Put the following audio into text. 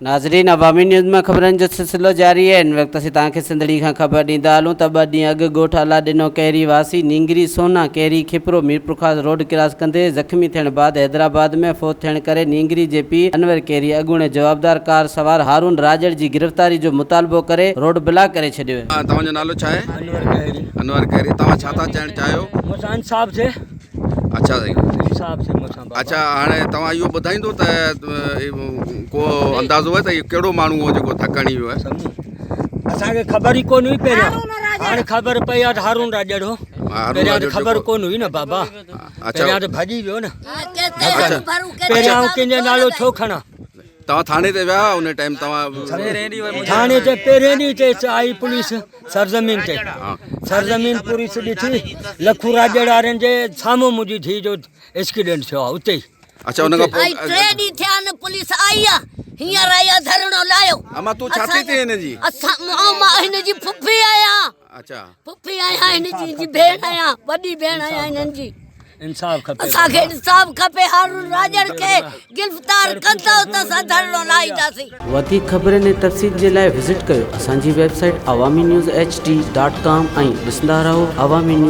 ناظرين عوامي نيوز ۾ خبرن جو سلسلو جاري آهي هن وقت اسين توهان کي سنڌڙي کان خبر ڏيندا هلون ته ٻه ڏينهن اڳ ڳوٺ الله ڏنو ڪهري واسي نينگري سونا ڪهري کپرو ميرپورخاص روڊ ڪراس ڪندي زخمي ٿيڻ بعد حيدرآباد ۾ فوت ٿيڻ ڪري نينگري جي پيء انور ڪهري اڳوڻي جوابدار ڪار سوار هارون راڄڙ جي گرفتاري جو مطالبو ڪري روڊ بلاڪ ڪري ڇڏيو. توهان جو نالو ڇا آهي؟ انور ڪهري. انور ڪهري توهان ڇا ٿا چئڻ چاهيو؟ مون سان انصاف ٿئي. اڇا سائين انصاف ٿئي مون سان بابا. اڇا هاڻي توهان اهو ٻڌائيندو ته ڪو اندازو آهي ته اهو ڪهڙو ماڻهو هو جيڪو ڌڪ هڻي ويو آهي؟ اسان کي خبر ئي ڪونه هئي پهريان هاڻي خبر پئي آهي ته هارون راڄڙ هو پهريان ته خبر ڪونه هئي نه بابا پهريان ته ڀڄي ويو نه پهريان آئون ڪنهن جو نالو ڇو کڻان. توهان ٿاڻي تي ويا ان ٽائيم توهان ٿاڻي تي پهرين ڏينهن تي آئي پوليس سرزمين تي سرزمين پوليس ڏٺي لکو راڄڙ وارن جي سامهون منهنجي ڌيء جو ايڪسيڊنٽ ٿيو آهي اتي ئي اڇا ان کان پوء ٽي ڏينهن ٿيا آهن پوليس آئي آ هينئر آئي آ ڌرڻو لايو اما تون ڇا ٿي ٿئين هن جي اسان مان هن جي ڦڦي آهيان اڇا پڦي آهيان هن جي جي ڀيڻ آهيان وڏي ڀيڻ آهيان هنن جي انصاف کپي اسان کي انصاف کپي هارون راڄڙ کي گرفتار ڪندو ته اسان ڌرڻو لاهينداسين. وڌيڪ خبرن ۽ تفصيل جي لاء وزٽ ڪيو اسان جي website Awami news H D dot com ۽ ڏسندا رهو عوامي نيوز.